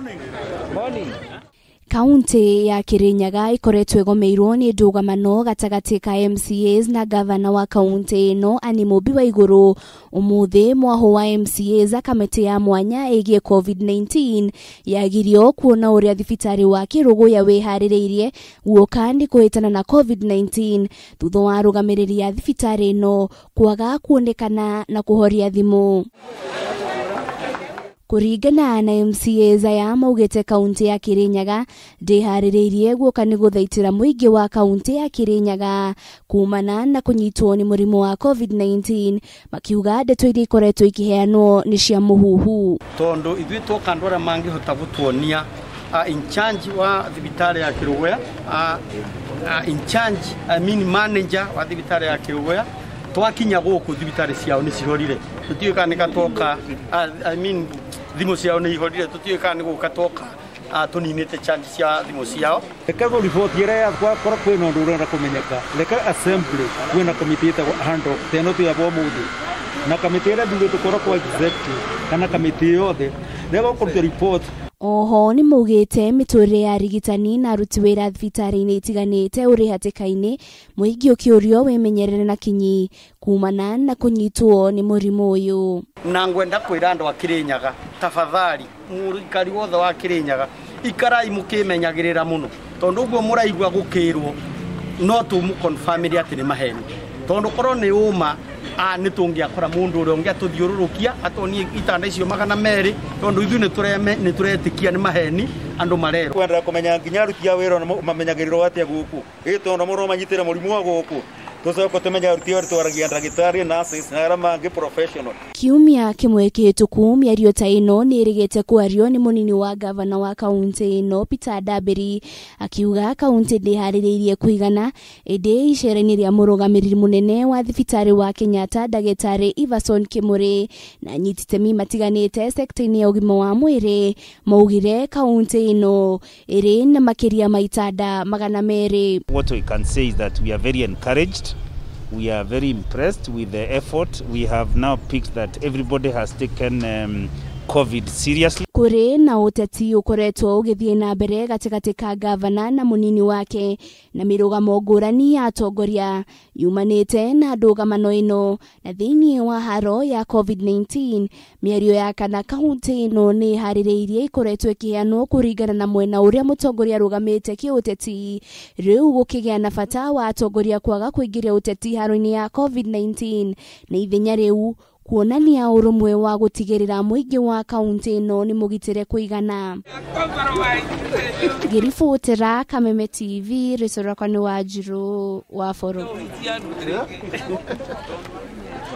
Morning. Kaunti ya Kirinyaga ikoretwo ĩgomeirwo nĩ ndũgamano gatagatĩ ka MCAs na gavana wa kaunti ĩno Anne Mumbi Waiguru. Ũmũthĩ mwahũ wa MCAs a kamĩtĩ ya mwanya ĩgiĩ COVID-19 yagirio kuona ũrĩa thibitarĩ wa Kĩrũgũya wĩharĩrĩirie guoka nĩ kũhĩtana na COVID-19 thutha wa arũgamĩrĩri a thibitarĩ ĩno kwaga kuonekana na kũhoria thimũ. Kũringana na MCAs aya maugĩte kaunti ya Kirinyaga ndĩharĩrĩirie guoka nĩ gũthaitĩra mũingĩ wa kaunti ya Kirinyaga kumana na kũnyitwo nĩ mũrimũ wa COVID-19, makiuga ndeto iria ikoretwo ikĩheanwo nĩ cia mũhuhu. Tondu ithuĩ twoka andũ arĩa mangĩhota gũtuonia in charge wa thibitarĩ ya Kĩrũgũya, in charge, I mean manager wa thibitarĩ ya Kĩrũgũya, twakinya gũkũ thibitarĩ ciao nĩ cihorire, tũtiũĩ kana nĩ gatoka, I mean thimũ ciao nĩ ihorire, tũtiũĩ kana nĩ gũka toka tũninĩte charge cia thimũ ciao. Reke riboti ĩrĩa yakwa kwĩna ũndũ ũrenda kũmenyeka, reke assembly kwĩna komiti ĩtagwo handoff ta ĩno twĩ ũmũthĩ, na kamĩtĩ ĩrĩa nduge tũkorwo kwa executive kana kamĩtĩ yothe rĩrĩa gũkũruta report. Oho nĩ maugĩte mĩtũrĩre ya arigitani na aruti wĩra thibitarĩ-inĩ itiganĩte ũrĩ hatĩka-inĩ, mũingĩ ũkĩũrio wĩmenyerere na kinyi kumana na kũnyitwo nĩ mũrimũ ũyũ. Na ngwenda kwĩra andũ a Kirinyaga, tafadhali mũikari wothe wa Kirinyaga ikarai mũkĩmenyagĩrĩra mũno, tondũ ũguo mũraigua gũkĩrwo no tũmũconfirmĩre atĩ nĩ maheni, tondũ korwo nĩ ũma nĩ tũngĩakora mũndũ ũrĩa ũngĩatũthiũrũrũkia atonie itanda icio 200, tondũ ithuĩ nĩ tũretĩkia nĩ maheni andũ marerwo. Kwenda kũmenya nginya aruti a wĩra mamenyagĩrĩrwo atĩa gũkũ, ĩ tondũ mũno manyitĩre mũrimũ wa gũkũ tũcoka tũmenye aruti a wĩra twaragia ndagĩtarĩ, nurses na arĩa mangĩ professional. Kiumia kĩmwe kĩhĩtũku mĩario ta ĩno nĩ ĩrĩgĩte kwario nĩ mũnini wa gavana wa kaunti ĩno Peter Ndambĩri, akiuga kaunti ndĩharĩrĩirie kũigana, ĩndĩ icera-inĩ rĩa mũrũgamĩrĩri mũnene wa thibitarĩ wa Kenyatta ndagĩtarĩ Everson Kĩmũrĩ na anyiti itemi matiganĩte sekta-inĩ ya ũgima wa mwĩrĩ maugire kaunti ĩno ĩrĩ na makĩria ma itanda 200. What we can say is that we are very encouraged. We are very impressed with the effort. We have now picked that everybody has taken COVID seriously. Kũrĩ na ũteti ũkoretwo ũgĩthiĩ na mbere gatagatĩ ka gavana na mũnini wake na mĩrũgamo ngũrani ya atongoria yumanĩte na ndũgamano ĩno, na thĩinĩ wa haro ya COVID-19 mĩario ya kana kaunti ĩno nĩ ĩharĩrĩirie ĩkoretwo ĩkĩheanwo kũringana na mwena ũrĩa mũtongoria arũgamĩte kĩũteti. Rĩu gũkĩgĩa na bata wa atongoria kwaga kũingĩria ũteti haro-inĩ ya COVID-19 na ithenya rĩu kuonania ũrũmwe wa gũtigĩrĩra mũingĩ wa kaunti ĩno nĩ mũgitĩre kũigana. Ngĩribotera Kameme TV, rĩtwa rĩakwa nĩ Wanjirũ wa Boro.